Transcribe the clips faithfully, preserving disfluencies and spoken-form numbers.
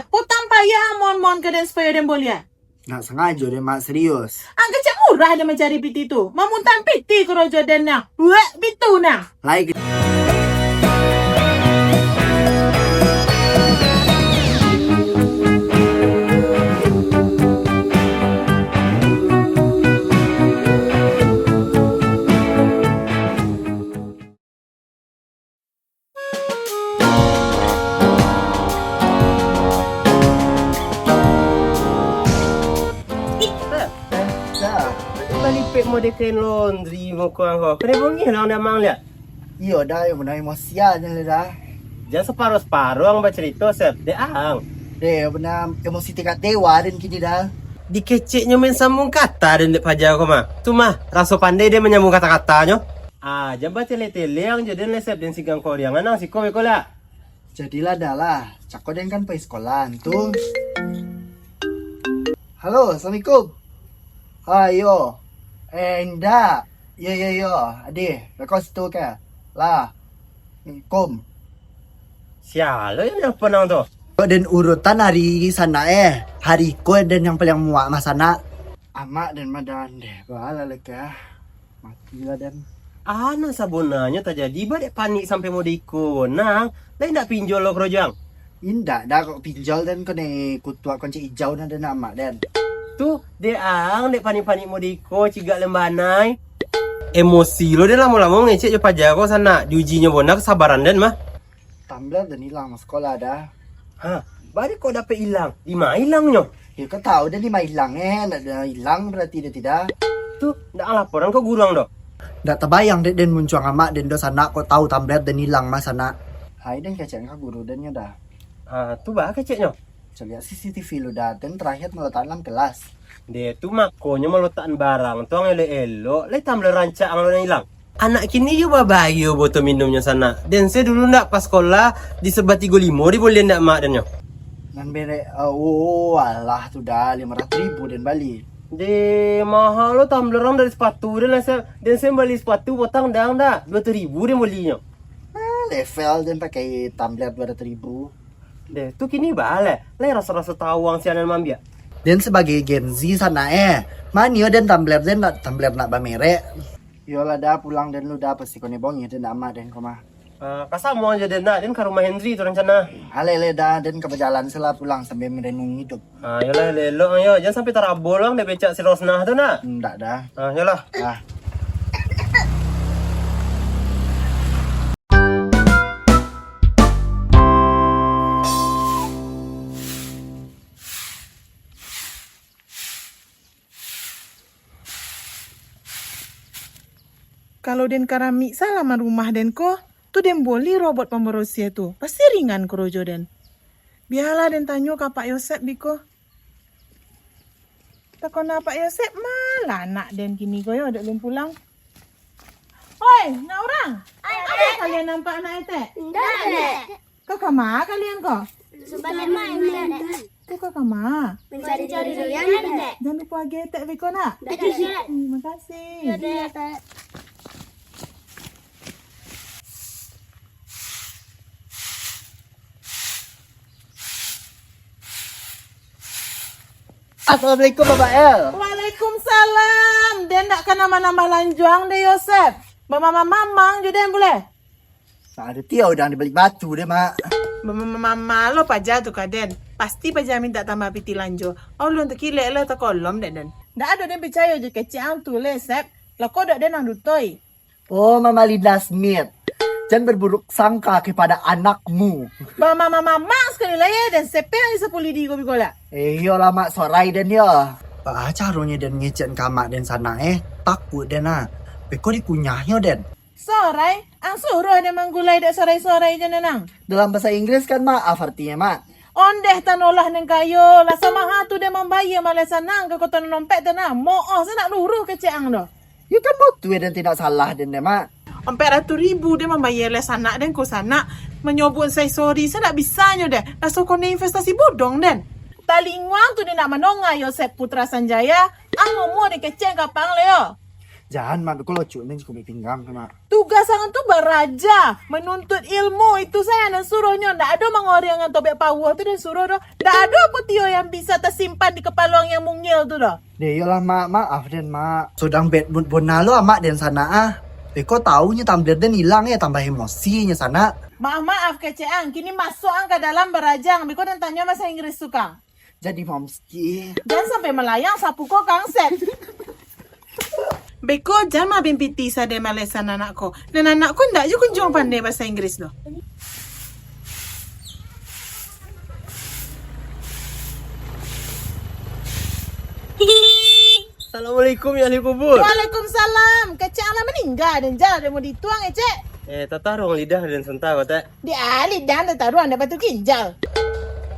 Potang payah mohon-mohon ka den supayo den buliah. Nak sangajo den, Mak, serius. Ang kecek murah den mancari piti tu. Mamuntan piti korojo den nah. Wek, pitu nah. Lai ke- Dah, dah. Balipek mode kain laundry muko ang ko. Kanai bongih lah ang damang liak. Iyo dah, iyo bana emosian lah dah. Jan saparuah-saparuah ang bacarito, Sep. Dek ang. Deh, bana emosi tingkat dewa den kini dah. Dikeceknyo main sambung kata den dek paja ko mah. Tu mah, raso pandai den manyambung kata-katanyo. Ah, jan batele-tele ang jo den, Sep, den sigang koriangan ang siko beko lah. Jadilah dah lah, cako den kan pai sekolahan tu. Halo, assalamualaikum. Ah, iyo. Eh, indak. Iyo, iyo, iyo. Adih, beko situ ke? Lah. Assalamualaikum. Sialo yang nelpon ang tu? Kok den urutan hari sanak eh. Hari ko den yang paliang muak mah sanak. Amak den madan deh, bala lekah. Matilah den. Ah, nan sabonanyo tajadi ba dek panik sampai mode iko, nang? Lai ndak pinjol lo korojo ang? Indak dah, kok pinjol den, kone kutuak koncek ijau nan den amak den. Tu, dek ang, dek panik-panik mode iko, cigak lembanai. Emosi lo den lamo-lamo ngecek jo paja ko sanak, diujinyo bona kesabaran den mah. Tumbler den ilang mah sekolah dah. Ha, bari kok dapek ilang? Di ma ilangnyo? Yo, kok tau den di ma ilang eh, ndak ado ilang berarti den tidak. Tu, ndak laporan ka guru ang doh? Ndak tabayang dek den muncuang amak den doh sanak, kok tau tumbler den ilang mah sanak. Hai den kecek ka guru den nyo dah. Ha, tu bah keceknyo. Caliak C C T V lu dah, den terakhir malotakan dalam kelas. Deh, tu makonyo malotakan barang tu ang elok-elok, lai tumbler rancak ang lo nan ilang. Anak kini yo babayo boto minumnyo sanak. Den se dulu ndak pas sekolah di sebelah tigo limo dibolian dek mak den nyo. Nan berek, uh, oh, alah tu dah, lima ratus ribu den bali. Deh, mahal lo tumbler ang dari sepatu den lah, se-, den se bali sepatu potang dang dah, dua ratus ribu den bolinyo. Ah, level den pakai tumbler dua ratus ribu. Deh, tu kini baa lai, lai raso-raso tau ang sianan mambiak. Den sebagai Gen Z sanak eh, manio den tumbler den nak, tumbler nak bamerek. Iyolah dah, pulang den lu dah, pasti kone bongih den amak den ko mah. Ah, ka samo ajo den nak, den ka rumah Henry tu rancana. Aleh leh dah, den ka bajalan sela pulang sambil merenung hidup. Ah, iyolah, elok-elok yo, jan sampai tarabo lo ang dek becak si Rosnah tu nak. Ndak dah. Ah, iyolah. Ah. Kalau den karamik salaman rumah den ko, tu den boli robot pambarasiah tu, pasti ringan korojo den. Bialah den tanyo ka Pak Yosep biko. Takana Pak Yosep ma lah anak den kini ko yo, dek lun pulang. Oi, nak urang? Ai, ado kalian nampak anak etek? Indak, Dek. Ka kama kalian ko? Sabanta main, Dek. Ko ka kama? Mancari-cari durian, Dek. Jan lupo agiah etek beko nak. Indak, Dek. Hmm, makasih. Iyo, Dek. Assalamualaikum, Mama L. Waalaikumsalam. Den ndak ka nambah-nambah lanjuang deh, Yosep. Bamamah-mamah jo den buleh. Nak ado tiau dang di balik batu deh, Mak. Bamamah-mamah lo paja tu ka den. Pasti paja mintak tambah piti lanjo. Ulun takilek lo takolom dek den. Ndak ado den picayo jo kecek ang tu leh, Sep. Lako dek den ang dutoi. Oh, Mama Linda Smith. Jan berburuk sangka kepada anakmu. Bamamah-mamah sakali lai, eh, den sepeh ang di sapuluah di ko biko lah. Eh, iyolah, Mak, sorai den yo. Baa caronyo den ngecek ka amak den sanak, eh? Takuik den, ah. Beko dikunyahnyo den. Sorai? Ang suruah den manggulai dek sorai-sorai jo nan ang. Dalam bahasa Inggris kan maaf artinyo, Mak. Ondeh tanolah nan kayo, lah samaha tu den mambayia maleh sanak ka koto nan ompek tu nah. Mo'oh sanak luruh kecek ang doh. Yo kan batua den tidak salah den deh, Mak. Ompek ratuih ribu den mambayia leh sanak den ko sanak. Manyobuik sai sori sanak bisanyo deh. Raso kone investasi bodong den. Talinguang tu den nak mandonga Yosep Putra Sanjaya. Ang ngomong den kecek ka pang leh yo. Jan, Mak, beko locuak den jiko ambiak pinggang tu, Mak. Tugas ang tu baraja, manuntut ilmu, itu sajo nan suruahnyo. Ndak ado mangoreng ang tobek pauah tu den suruah doh. Ndak ado kutiyo yang bisa tasimpan di kapalo ang yang mungil tu doh. Deh, iyolah, Mak, maaf den, Mak. Sodang bad mood bona lo Amak den sanak ah. Beko tau nyo tumbler den ilang, eh, tambah emosi nyo sanak. Maaf-maaf kecek ang, kini masuak ang ka dalam baraja ang, beko den tanyo bahasa Inggris tu ka. Jadi, Momski. Jan sampai malayang sapu ko kangset. Beko jan mabimpiti sadai malesan anak ko. Nan anak ko ndak jo kunjuang pandai bahasa Inggris doh. Assalamualaikum, ya ahli kubur. Waalaikumsalam. Kecek ang lah maningga, den jan ado mau dituang, eh, Cek. Eh, tataruang lidah den santa, Tek. Di alih dan tataruang dapek tu ginjal.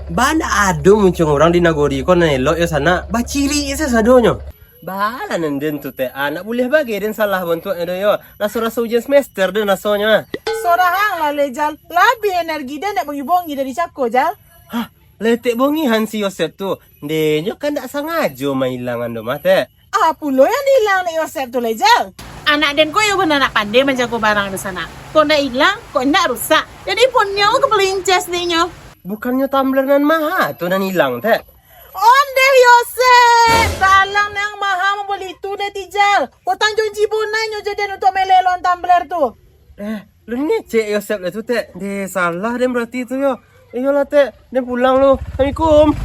Bana ado muncuang urang di nagori ko nan elok yo sanak, bacirik se sadonyo. Baa lah nan den tu, Tek, ah, nak buliah bagai den salah bantuaknyo do yo. Raso-raso ujian semester den rasonyo, ah. Sorahang lah, Lejal. Labiah energi den nak bongi-bongi dari cako, Jal. Hah, letek bongihan si Yosep tu. Denyo kan dak sangajo mailangan do mah, Tek. Ah, pulo yang diilang dek Yosep tu, Lejal? Anak den ko iyo bana nak pandai manjago barang di sanak. Kok ndak ilang, kok ndak rusak. Jadi poniang ka pelinces dek inyo. Bukannyo tumbler nan maha tu nan ilang, Tek? Ondeh Yosep, talang nan maha mambali tu deh Tijal. Kok tanjuang jibo nai nyo jadian untuak melelon tumbler tu. Eh, lu ni ngecek Yosep lah tu, Tek. Deh, salah den berarti tu yo. Iyolah, Tek, den pulang lu. Assalamualaikum.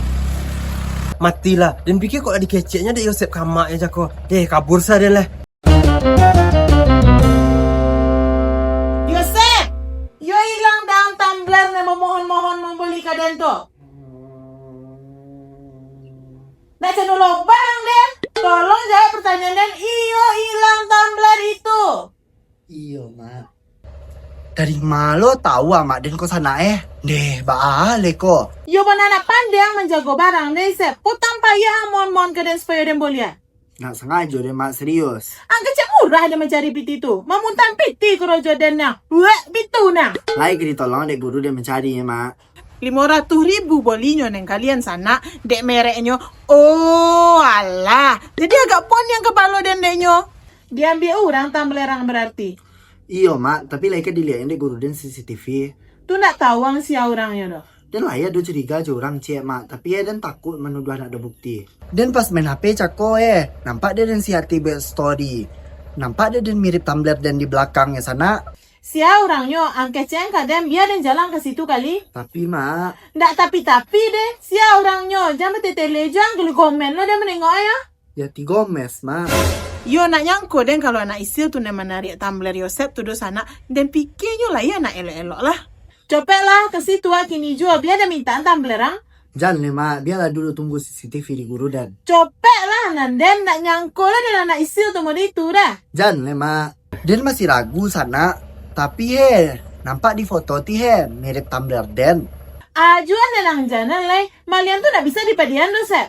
Matilah, den pikir kok lah dikeceknyo dek Yosep ka amaknyo cako. Deh, kabur sa den lah. Yosep! Yo ilang dalam tumbler nan mamohon-mohon mambali ka den tu. Nak cano lobang den. Tolong jawab pertanyaan den, iyo ilang tumbler itu. Iyo, Mak. Dari ma lo tau amak den ko sanak eh? Deh, baa le ko. Yo bana nak pandai ang manjago barang den, Sep. Utang payah ang mohon-mohon ka den supayo den boliah. Nak sangajo den, Mak, serius. Ang kecek murah den mancari piti tu. Mamuntang piti korojo den nah. Wek, pitu nah. Lai ka ditolong dek guru den mancari, Mak. Limo ratuih ribu bolinyo neng kalian sanak, dek mereknyo. Oh, alah. Jadi agak poniang kapalo den deknyo. Diambiak urang tumbler ang berarti. Iyo, Mak, tapi lai ka diliek dek guru den C C T V. Tu ndak tau ang sia urangnyo doh. Den lai ado curiga jo urang ciek, Mak, tapi yo den takuik manuduah ndak ado bukti. Den pas main H P cako eh, nampak dek den si Ati buek story. Nampak dek den mirip tumbler den di balakang yo sanak. Sia urangnyo, ang kecek ang ka den, bia den jalan ka situ kali. Tapi, Mak. Ndak tapi-tapi deh, sia urangnyo, jan batetele jo ang, gelu gomen lo den manengok yo. Yo tigo mes, Mak. Yo nak nyangko den kalau anak Isil tu nan manariak tumbler Yosep tu doh sanak, den pikianyo lai anak elok-elok lah. Copeklah ka situ ah kini juo, bia den mintaan tumbler ang. Jan le, Mak, bialah dulu tunggu C C T V di guru den. Copeklah nan den, nak nyangko lah den anak Isil tu model itu dah. Jan le, Mak. Den masih ragu sanak, tapi he, nampak di foto ti he, mirip tumbler den. Ajuan den ang jan lai, malian tu ndak bisa dipadian doh, Sep.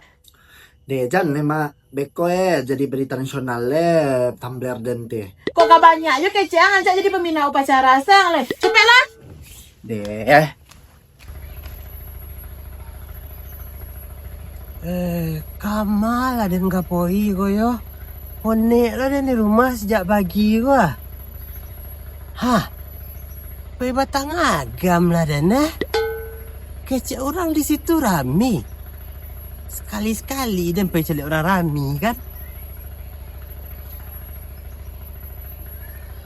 Deh, jan le, Mak. Beko eh, jadi berita nasional le, tumbler den ti. Kok ka banyak jo kecek ang, rancak jadi pambina upacara sang le. Copeklah. Deh. Eh, kama lah den ka pai ko yo. Konek lah den di rumah sajak pagi ko ah. Hah. Pai Batang Agam lah den, eh. Kecek urang di situ rami. Sakali-sakali den pai caliak urang rami, kan?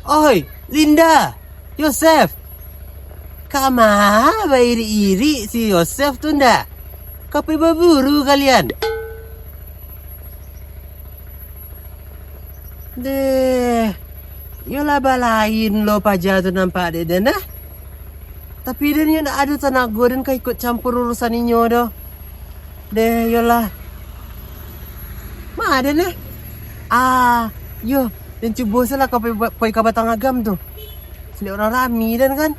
Oi, Linda! Yosef! Kama bairik-irik si Yosef tu ndak? Ka pai baburu kalian? Deh, iyolah balain lo paja tu nampak dek den, ah. Tapi den yo ndak ado tanago den ka ikut campur urusan inyo doh. Deh, iyolah. Ma den, eh? Ah, yo, den cubo salah ka pai, pai ka Batang Agam tu. Caliak urang rami den kan.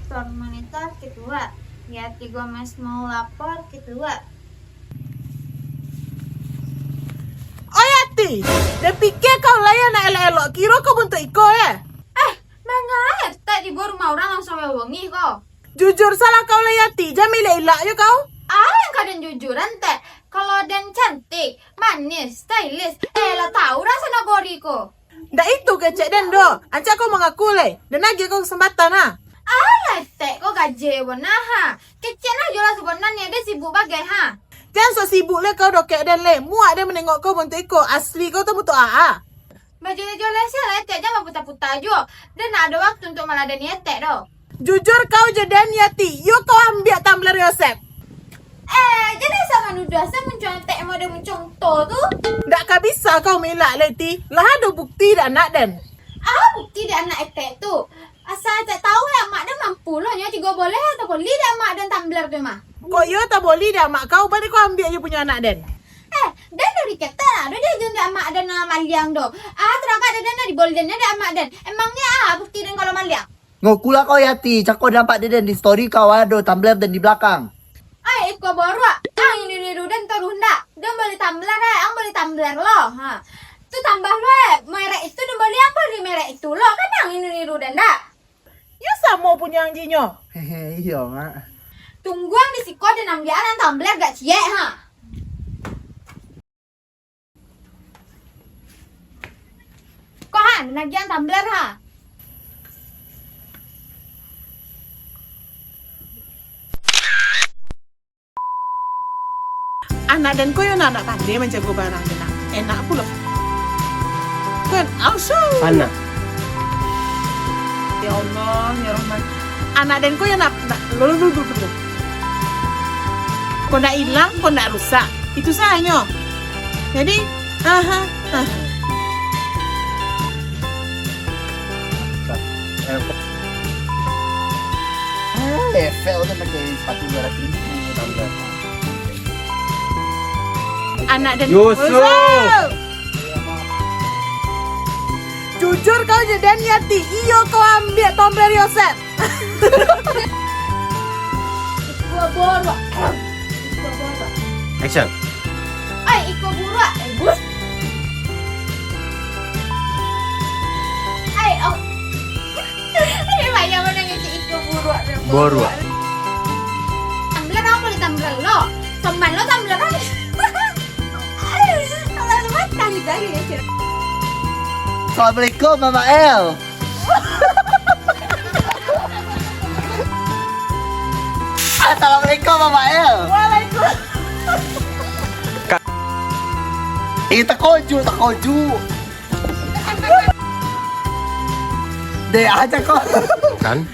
Tuan Monitor, ketua. Ya, tigo mes mau lapor, ketua. Oi Ati, den pikia kau lai anak elok-elok, kiro kau bantuak iko eh? Eh, Jangan, Tek, tibo rumah urang langsuang bongih ko. Jujur salah kau lai, Yati, jan mailak-ilak jo kau. Ah, nan ka den jujuran, Tek. Kalau den cantik, manis, stylish, eh, lah tahu raso nagori ko. Ndak itu kecek den doh. Ancak kau mangaku lai. Den agiah kau kesempatan, ha. Alah, Tek, kau gajeh bana, ha. Kecek lah jo lah sabananyo, den sibuk bagai, ha. Jan sok sibuk lai kau doh, kek den lai. Muak den manengok kau bantuak iko. Asli kau tamutuk aa. Bajoleh-joleh sia lah, Tek, jan baputa-puta juo. Den ndak ado waktu untuak maladani Etek doh. Jujur kau jo den, Yati, iyo kau ambiak tumbler Yosep. Eh, jan asa manuduah, asa muncuang Etek, emang ado muncuang to tu. Ndak ka bisa kau mailak lai, Ti. Lah ado bukti dek anak den. Ah, bukti dek anak Etek tu. Asa Etek tahu, eh, amak den mampu lo nyo, jigo boleh, Etek boli dek amak den tumbler tu mah. Kok iyo taboli dek amak kau, bari kau ambiak jo punyo anak den. Eh, den dari ketek lah, ado diagiah dek amak den, ah, maliang tu. Ah, taragak dek den lah diboli den dek amak den. Emangnya, ah, bukti den kalau maliang? Ngakulah kau, Yati, cako den nampak dek den di story kau ado tumbler den di balakang. Ai, iko boruak, ang niru-niru den taruih ndak? Den boli tumbler, eh, ang boli tumbler lo, ha. Tu tambah lo, eh, merek itu den boli, ang boli merek itu lo, kan ang niru-niru den ndak? Yo samo punyo ang jinyo. Hehe, iyo, Mak. Tunggu ang di siko, den ambiak ang tumbler gak ciek, ha. Ko ha, den agiah ang tumbler, ha. Anak den ko yo nan ndak pandai manjago barang den nak. Enak pulo. Kan, ausu. Anak. Ya Allah, ya Rahman. Anak den ko yo nak, nak, lo, lo, lo, lo, lo. Ko ndak ilang, ko ndak rusak. Itu sajo. Jadi, aha, aha. Eh, Eiffel tu pakai sepatu dua ratus ribu, enam belas. Anak den. Yusuf. Yusuf. Jujur kau jo den, Yati. Iyo kau ambiak tumbler Yosep. Iko boruak. Iko boruak. Action. Ai, iko buruak. Eh, bus. Ai, oh. Ai, payah mah nan ngecek iko buruak. Boruak. Tumbler ang boli tumbler lo. Soman lo tumbler ang. Alah, lu makan ni dari ni. Assalamualaikum, Mama L. Assalamualaikum, Mama L. Waalaikumsalam. Eh, takoju, takoju. Dek aja kau. Kan?